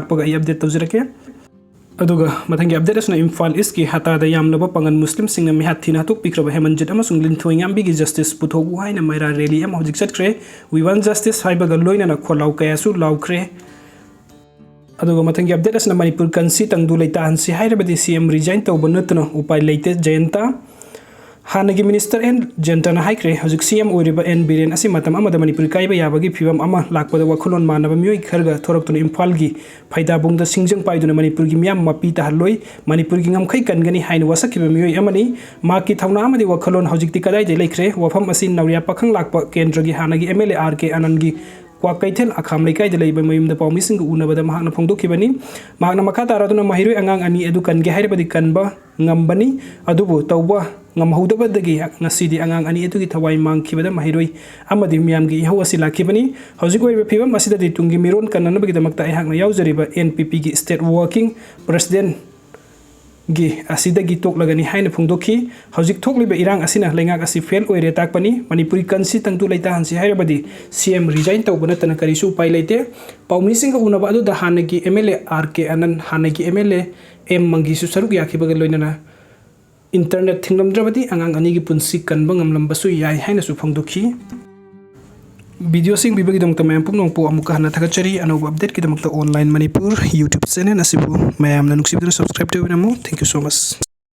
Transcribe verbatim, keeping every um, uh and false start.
ꯂꯥꯛꯄꯒ ꯑꯩ ꯑꯞꯗꯦꯠ ꯇꯧꯖꯔꯛꯀꯦ꯫ ꯑꯗꯨꯒ ꯃꯊꯪꯒꯤ ꯑꯞꯗꯦꯠ ꯑꯁꯤꯅ ꯏꯝꯐꯥꯜ ꯏꯁꯀꯤ ꯍꯇꯥꯗ ꯌꯥꯝꯂꯕ ꯄꯥꯉꯟ ꯃꯨꯁꯂꯤꯝꯁꯤꯡꯅ ꯃꯤꯍꯥꯠ ꯊꯤꯅ ꯍꯥꯠꯇꯣꯛꯄꯤꯈ꯭ꯔꯕ ꯍꯦꯃꯟꯖꯤꯠ ꯑꯃꯁꯨꯡ ꯂꯤꯟꯊꯣꯏꯉꯥꯝꯕꯤꯒꯤ ꯖꯁꯇꯤꯁ ꯄꯨꯊꯣꯛꯎ ꯍꯥꯏꯅ ꯃꯩꯔꯥ ꯔꯦꯂꯤ ꯑꯃ ꯍꯧꯖꯤꯛ ꯆꯠꯈ꯭ꯔꯦ꯫ "We want justice" ꯍꯥꯏꯕꯒ ꯂꯣꯏꯅꯅ ꯈꯣꯜꯂꯥꯎ ꯀꯌꯥꯁꯨ ꯂꯥꯎꯈ꯭ꯔꯦ꯫ ꯑꯗꯨꯒ ꯃꯊꯪꯒꯤ ꯑꯞꯗꯦꯠ ꯑꯁꯤꯅ ꯃꯅꯤꯄꯨꯔ ꯀꯟꯁꯤ ꯇꯪꯗꯨ ꯂꯩꯇꯥꯍꯟꯁꯤ ꯍꯥꯏꯔꯕꯗꯤ ꯁꯤ ꯑꯦꯝ ꯔꯤꯖꯥꯏꯟ ꯇꯧꯕ ꯅꯠꯇꯅ ꯎꯄꯥꯏ ꯂꯩꯇꯦ꯫ ꯖꯌꯟꯇ ꯍꯥꯟꯅꯒꯤ ꯃꯤꯅꯤꯁꯇꯔ ꯑꯦꯟ ꯖꯌꯟꯇꯅ ꯍꯥꯏꯈ꯭ꯔꯦ, ꯍꯧꯖꯤꯛ ꯁꯤ ꯑꯦꯝ ꯑꯣꯏꯔꯤꯕ ꯑꯦꯟ ꯕꯤꯔꯦꯟ ꯑꯁꯤ ꯃꯇꯝ ꯑꯃꯗ ꯃꯅꯤꯄꯨꯔ ꯀꯥꯏꯕ ꯌꯥꯕꯒꯤ ꯐꯤꯕꯝ ꯑꯃ ꯂꯥꯛꯄꯗ ꯋꯥꯈꯜꯂꯣꯟ ꯃꯥꯟꯅꯕ ꯃꯤꯑꯣꯏ ꯈꯔꯒ ꯊꯣꯔꯛꯇꯨꯅ ꯏꯝꯐꯥꯜꯒꯤ ꯐꯩꯗꯥꯕꯨꯡꯗ ꯁꯤꯡꯖꯪ ꯄꯥꯏꯗꯨꯅ ꯃꯅꯤꯄꯨꯔꯒꯤ ꯃꯤꯌꯥꯝ ꯃꯄꯤ ꯇꯥꯍꯜꯂꯣꯏ, ꯃꯅꯤꯄꯨꯔꯒꯤ ꯉꯝꯈꯩ ꯀꯟꯒꯅꯤ ꯍꯥꯏꯅ ꯋꯥꯁꯛꯈꯤꯕ ꯃꯤꯑꯣꯏ ꯑꯃꯅꯤ꯫ ꯃꯍꯥꯛꯀꯤ ꯊꯧꯅꯥ ꯑꯃꯗꯤ ꯋꯥꯈꯜꯂꯣꯟ ꯍꯧꯖꯤꯛꯇꯤ ꯀꯗꯥꯏꯗ ꯂꯩꯈ꯭ꯔꯦ? ꯋꯥꯐꯝ ꯑꯁꯤ ꯅꯧꯔꯤꯌꯥ ꯄꯥꯈꯪ ꯂꯥꯛꯄ ꯀꯦꯟꯗ꯭ꯔꯒꯤ ꯍꯥꯟꯅꯒꯤ ꯑꯦꯝ ꯑꯦꯜ ꯑꯦ ꯑꯥꯔ ꯀꯦ ꯑꯅꯟꯒꯤ ꯀ꯭ꯋꯥꯀꯩꯊꯦꯜ ꯑꯈꯥꯝ ꯂꯩꯀꯥꯏꯗ ꯂꯩꯕ ꯃꯌꯨꯝꯗ ꯄꯥꯎꯃꯤꯁꯤꯡꯒ ꯎꯅꯕꯗ ꯃꯍꯥꯛꯅ ꯐꯣꯡꯗꯣꯛꯈꯤꯕꯅꯤ꯫ ꯃꯍꯥꯛꯅ ꯃꯈꯥ ꯇꯥꯔꯗꯨꯅ ꯃꯍꯩꯔꯣꯏ ꯑꯉꯥꯡ ꯑꯅꯤ ꯑꯗꯨ ꯀꯟꯒꯦ ꯍꯥꯏꯔꯕꯗꯤ ꯀꯟꯕ ꯉꯝꯕꯅꯤ, ꯑꯗꯨꯕꯨ ꯇꯧꯕ ꯉꯝꯍꯧꯗꯕꯗꯒꯤ ꯉꯁꯤꯗꯤ ꯑꯉꯥꯡ ꯑꯅꯤ ꯑꯗꯨꯒꯤ ꯊꯋꯥꯏ ꯃꯥꯡꯈꯤꯕꯗ ꯃꯍꯩꯔꯣꯏ ꯑꯃꯗꯤ ꯃꯤꯌꯥꯝꯒꯤ ꯏꯍꯧ ꯑꯁꯤ ꯂꯥꯛꯈꯤꯕꯅꯤ꯫ ꯍꯧꯖꯤꯛ ꯑꯣꯏꯔꯤꯕ ꯐꯤꯕꯝ ꯑꯁꯤꯗꯗꯤ ꯇꯨꯡꯒꯤ ꯃꯤꯔꯣꯟ ꯀꯟꯅꯅꯕꯒꯤꯗꯃꯛꯇ ꯑꯩꯍꯥꯛꯅ ꯌꯥꯎꯖꯔꯤꯕ ꯑꯦꯟ ꯄꯤ ꯄꯤꯒꯤ ꯁ꯭ꯇꯦꯠ ꯋꯥꯔꯀꯤꯡ ꯄ꯭ꯔꯦꯁꯤꯗꯦꯟ ꯒꯤ ꯑꯁꯤꯗꯒꯤ ꯇꯣꯛꯂꯒꯅꯤ ꯍꯥꯏꯅ ꯐꯣꯡꯗꯣꯛꯈꯤ꯫ ꯍꯧꯖꯤꯛ ꯊꯣꯛꯂꯤꯕ ꯏꯔꯥꯡ ꯑꯁꯤꯅ ꯂꯩꯉꯥꯛ ꯑꯁꯤ ꯐꯦꯜ ꯑꯣꯏꯔꯦ ꯇꯥꯛꯄꯅꯤ꯫ ꯃꯅꯤꯄꯨꯔꯤ ꯀꯟꯁꯤ ꯇꯪꯗꯨ ꯂꯩꯇꯥꯍꯟꯁꯤ ꯍꯥꯏꯔꯕꯗꯤ ꯁꯤ ꯑꯦꯝ ꯔꯤꯖꯥꯏꯟ ꯇꯧꯕ ꯅꯠꯇꯅ ꯀꯔꯤꯁꯨ ꯎꯄꯥꯏ ꯂꯩꯇꯦ꯫ ꯄꯥꯎꯃꯤꯁꯤꯡꯒ ꯎꯅꯕ ꯑꯗꯨꯗ ꯍꯥꯟꯅꯒꯤ ꯑꯦꯝ ꯑꯦꯜ ꯑꯦ ꯑꯥꯔ ꯀꯦ ꯑꯅꯟ, ꯍꯥꯟꯅꯒꯤ ꯑꯦꯝ ꯑꯦꯜ ꯑꯦ ꯑꯦꯝ ꯃꯪꯒꯤꯁꯨ ꯁꯔꯨꯛ ꯌꯥꯈꯤꯕꯒ ꯂꯣꯏꯅꯅ ꯏꯟꯇꯔꯅꯦꯠ ꯊꯤꯡꯂꯝꯗ꯭ꯔꯕꯗꯤ ꯑꯉꯥꯡ ꯑꯅꯤꯒꯤ ꯄꯨꯟꯁꯤ ꯀꯟꯕ ꯉꯝꯂꯝꯕꯁꯨ ꯌꯥꯏ ꯍꯥꯏꯅꯁꯨ ꯐꯣꯡꯗꯣꯛꯈꯤ꯫ ꯚꯤꯗꯤꯑꯣꯁꯤꯡ ꯄꯤꯕꯒꯤꯗꯃꯛꯇ ꯃꯌꯥꯝ ꯄꯨꯝꯅꯃꯛꯄꯨ ꯑꯃꯨꯛꯀ ꯍꯟꯅ ꯊꯥꯒꯠꯆꯔꯤ꯫ ꯑꯅꯧꯕ ꯑꯞꯗꯦꯠꯀꯤꯗꯃꯛꯇ ꯑꯣꯟꯂꯥꯏꯟ ꯃꯅꯤꯄꯨꯔ YouTube ꯆꯦꯅꯦꯜ ꯑꯁꯤꯕꯨ ꯃꯌꯥꯝꯅ ꯅꯨꯡꯁꯤꯕꯤꯗꯨꯅ subscribe ꯇꯧꯕꯤꯔꯝꯃꯨ꯫ Thank you so much꯫